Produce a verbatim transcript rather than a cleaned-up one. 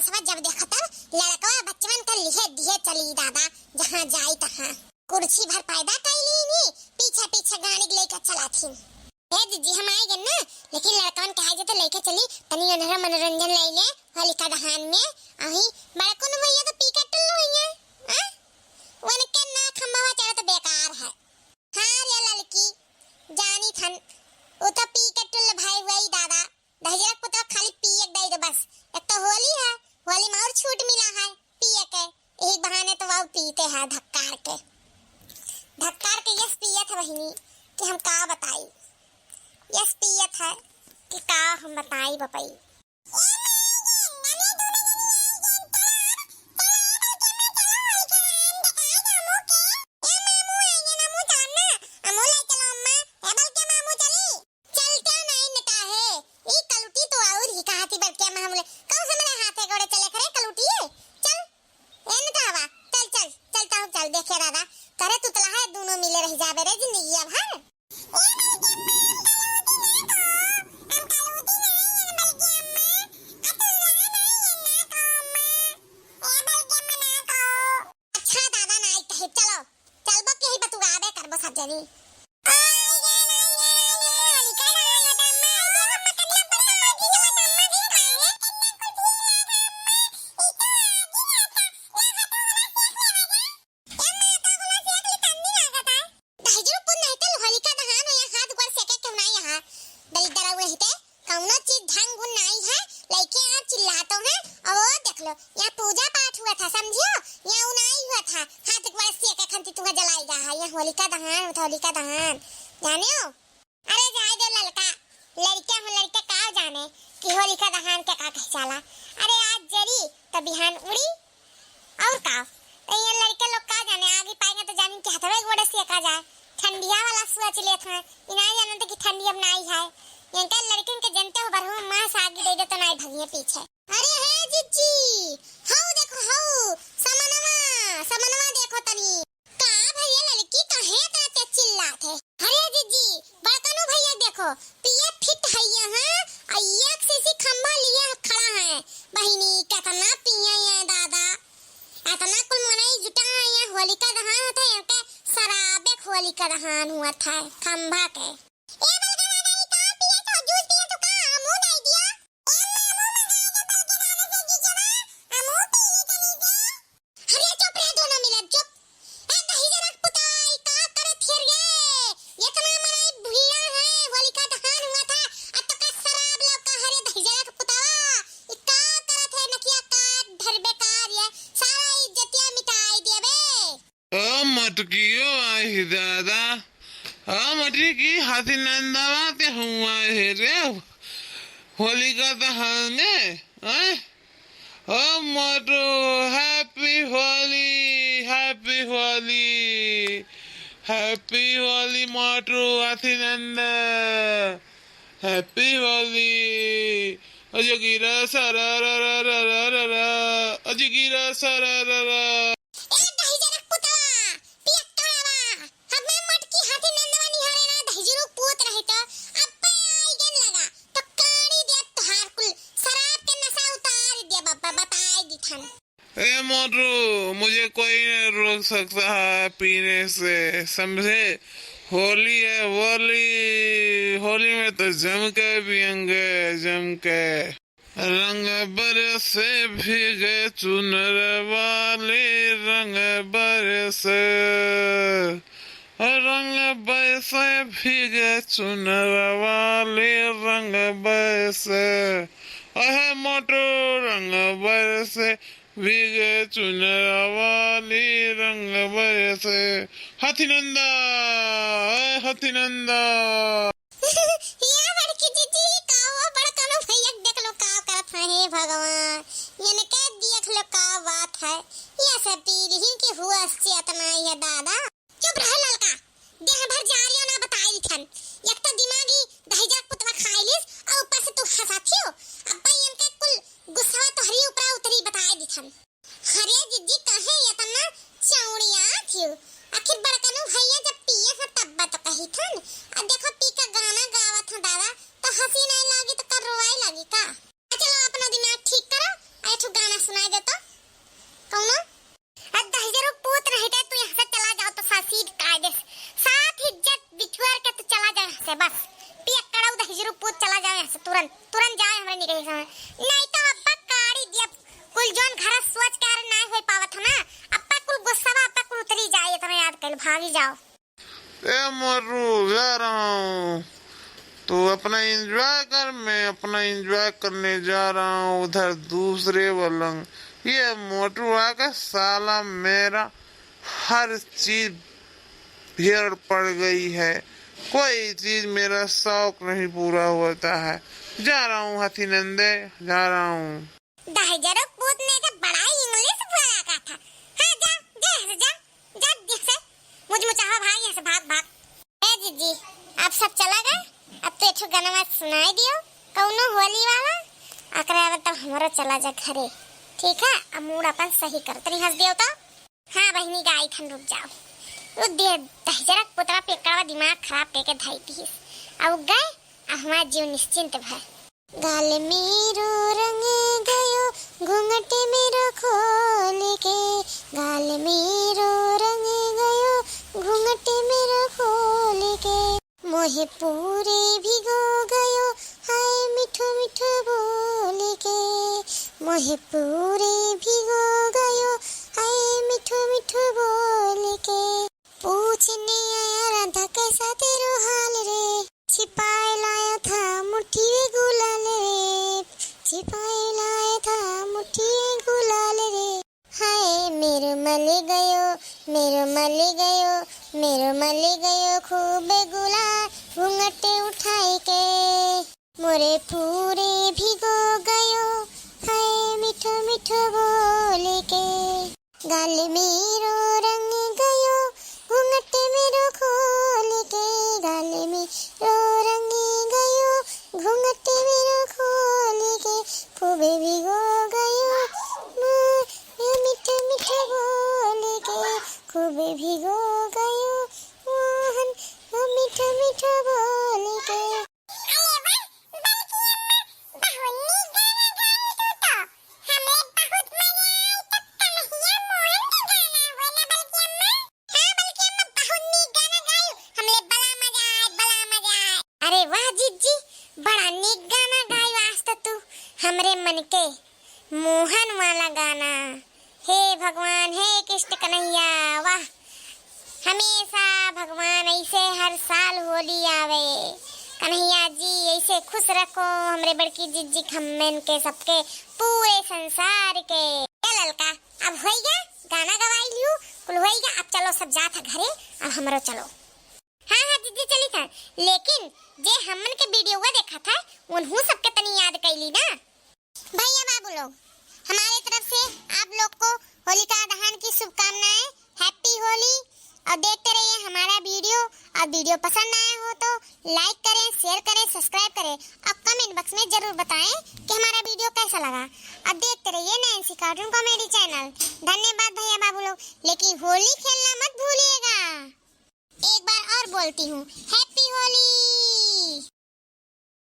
सब जब देखा तब लड़कवा बच्चवन का लिहे दिहे चली दादा, जहाँ जाई तहाँ। कुर्सी भर पैदा कैली नी, पीछे पीछे गाड़ी लेके चला थी। ए जीजी, हम आए गए ना, लेकिन लड़कवन के आए जे तो लेके चली, तनी उन्हरा मनोरंजन ले ले, होलिका दहन में। अही बड़कन भैया तो पी के टुल्लू हुई है, हाँ? उनके ना खंभवा चढ़त बेकार है। हाँ रे ललकी, जानी थन, उ तो पी के टुल्ल भाई हुई दादा, दहिजरा के पुतवा खाली पिए के दई दे बस। एक तो होली है, होली में और छूट मिला है पिए के, यही बहाने तो वो पीते हैं धक्कार के। धक्कार के यस पिए थे बहिनी कि हम का बताई, यस पिए थे कि का हम बताई बपई। चलते नहीं न काहे? ई कलुटी तो और ही कहा थी बड़के अम्मा हमले। कहूँ से मेरे हाथे गोड़े चले करे कलुटी है। चल, ए न तो हवा। चल, चल, चलता हूँ, चल, देखे दादा। करे तू तला है, दोनों मिले रह जाबे रे जिंदगी अब, हाँ? अच्छा दादा, नाई कहे, चलो। चलबो के ही बतुआबे करबो सब जनी। दहिजरू पुन नहीं तो होलिका दहन हो या हाथ गोड़ सेके के नाई यहाँ। दलिद्दर हुए हिते। कौनो चीज ढंग गुण नाई है, लइके यहाँ चिल्लातो हैं। और वो देख लो, यहाँ पूजा पाठ हुआ था, समझियो? यहाँ उनाई हुआ था, हाथ एक बार सेके खंती तुंगा जलाई गा है, यहाँ होलिका दहन होता, होलिका दहन, जाने हो? अरे जाए दो ललका, लड़के हो लड़के का जाने कि होलिका दहन के का कह चाला। अरे आज जरी तो बिहान उड़ी, और का? तो ये लड़के लोग का जाने, आगे पाएंगे तो जानी कि हथवे गोड़े सेका जाए। ठंडिया वाला सोच लेत हैं, इनाई जानते कि ठंडी अब नाई है। इनके लड़किन के जनते हो बरहु माँ से आगे दे दे तो नाई भगिए पीछे। अरे हे जिज्जी, हऊ देखो हऊ, समनवा, समनवा देखो तनी। का भैया लड़की काहे इतना तेज चिल्लात है? अरे जिज्जी, बड़कनू भैया देखो, पिए फिट है यहाँ, आ एक सीसी खंभा लिए खड़ा है। बहिनी, कितना पिए हैं दादा। इतना कुल मनई जुटा है यहाँ, होलिका दहन होता है, यहाँ के शराबे के होलिका दहन हुआ था, खंभा के। ए बलगना दाई, का पिए तो? जूस पिए तो का? हमू दे दिया। ए अम्मा, हमू मंगाए दे बलगना से जीजवा, हमू पी ली तनी से। अरे चुप रे, दोनों मिले चुप। ए दहिजरा के पुताई, का करत है रे? इतना मनई भीड़ा है, होलिका दहन हुआ था, आ तो का शराब लौका है रे दहिजरा के पुतावा? ई का करत है नकिया काट धरबे का रे? सारा इज्जतिया मिटाई दिया बे। ओ मटकियो आही दादा, ओ मटकी हाथी नंदवा ते हुआ है रे, होलिका दहन में, हैं? ओ मोटू, happy होली, happy होली, happy होली मोटू हाथी नंद, happy होली। अजगिरा सारा रा रा रा रा रा रा, अजगिरा सारा रा रा। ए दहिजरक पुतवा, पियक्कड़वा, हमें मटकी हाथी नंदवा निहारे ना दहिजरू पूत रहे तो, अब्बे आई गेन लगा, तो काड़ी दे तोहार कुल, शराब के नशा उतार दे बब्बा, बताई दिथन। ए मोटू, मुझे कोई नहीं रोक सकता है पीने से, समझे? होली है, होली, होली में तो जम के पियेंगे, जम के। रंग बरसे भीगे चुनर वाली, रंग बरसे, रंग बरसे भीगे चुनर वाली, रंग बरसे। अहे मोटू रंग बरसे, भीगे चुनर वाली रंग बरसे। हाथी नंदा, ए हाथी नंदा। या बड़की जीजी, का हुआ बड़कनो भैया के देख लो का करत हैं, हे भगवान। इनके देख लो का बात है। ये सब पीढ़ी की हुआ से इतना ही है दादा। चुप रहे ललका, देह भर जारियो ना बताई थन। एक तो दिमागी दहिजरा पुतवा खाई लिस, और ऊपर से तू हंसाथियो। अब भाई इनके कुल गुस्सा तोहरी ऊपर उतरी बताई दिथन। अरे जिज्जी, काहे इतना चौड़िया थियो? आखिर बड़कनू भैया जब पिए हैं तब तो कही थन। अब देखो पी का गाना गावत हैं दादा, तो हंसी नहीं लागी तो कर रोवाई लागी का? चलो अपना दिमाग ठीक करो, आ एक ठो गाना भागी जाओ। ए मोटू, जा रहा हूँ, तू अपना एंजॉय कर, मैं अपना एंजॉय करने जा रहा हूँ उधर दूसरे पलंग। ये मोटू आके साला मेरा हर चीज भेड़ पड़ गई है, कोई चीज मेरा शौक नहीं पूरा होता है। जा रहा हूँ हथी नंदे, जा रहा हूँ। दहिजरो पूत ने के बड़ा इंग्लिश बोला का था। हाँ, जा, जा, जा, जा, जा, से। मुझ मुचाहा भाग यहाँ से, भाग, भाग। ए जीजी, अब सब चला गए, अब तो एक ठो गाना मत सुनाई दियो, कौनो होली वाला, अकरे बाद तब हमरो चला जा घरे, ठीक है? अब मूड अपन सही कर, तनी हंस दियो तो। हाँ बहिनी, गाई थन, रुक जाओ। वो दे-, दहिजरक पुतवा पे एकड़वा दिमाग खराब करके धाई दिहिस। अब गए, अब हमार जीव निश्चिंत भय। गाल मेरो रंग गयो घूंघट मेरो खोल के, गाल मेरो रंग गयो घूंघट मेरो खोल के। मोहे पूरे भिगो गयो, हाय मिठो मिठो बोल के। मोहे पूरे भिगो गयो, हाय मिठो मिठो बोल के। पूछने आया राधा कैसा तेरो हाल रे। छिपाए लाया था मुट्ठी में गुलाल रे। छिपाए लाया था मुट्ठी में गुलाल रे। हाय मेरो मल गयो, मेरो मल गयो, मेरो मल गयो खूब गुलाल घूंघट उठाई के। मोरे पूरे भिगो गयो, हाय मिठो मिठो बोल के। गाल मेरो रंग गयो, घूंघट मेरो खोल के। गाल मेरो रंग गयो, घूंघट मेरो खोल के। खूबे भिगो गयो, म-, मिठो मिठो बोल के। खूबे भिगो गयो, मोहन, मिठो मिठो बोल के। अरे वाह, बल्कि अम्मा, बहुत नीक गाना गाइल तू तो। हमरे बहुत मजा आइल, तब कन्हैया मोहन के गाना हुए ना बल्कि अम्मा? हाँ बल्कि अम्मा, बहुत नीक गाना गाइल। हमरे बड़ा मजा आइल, बड़ा मजा आइल। अरे वाह जीजी, बड़ा नीक गाना गाइल आज तो तू, हमरे मन के मोहन वाला गाना। हे भगवान, हे कृष्ण कन्हैया, वाह, हमेशा भगवान ऐसे हर साल होली आवे। कन्हैया जी ऐसे खुश रखो हमरे बड़की जिज्जी खम्मन के, सबके, पूरे संसार के। ए ललका, अब होइगा, गाना गवाई लियो, कुल होइगा, अब चलो सब जात है घरे, अब हमरो चलो। हाँ, हाँ, जिज्जी चली था, लेकिन जे हमन के वीडियोवा देखा था, उन्हू सबके तनी याद कैली ना। भैया बाबू लोग, हमारे तरफ से आप लोग को होलिका दहन की शुभकामनाएं, Happy होली। और देखते रहिए हमारा वीडियो, और वीडियो पसंद आया हो तो like करें, share करें, subscribe करें और comment box में जरूर बताएं कि हमारा वीडियो कैसा लगा। और देखते रहिए नैन्सी cartoon comedy channel। धन्यवाद भैया बाबू लोग, लेकिन होली खेलना मत भूलिएगा। एक बार और बोलती हूँ, Happy होली।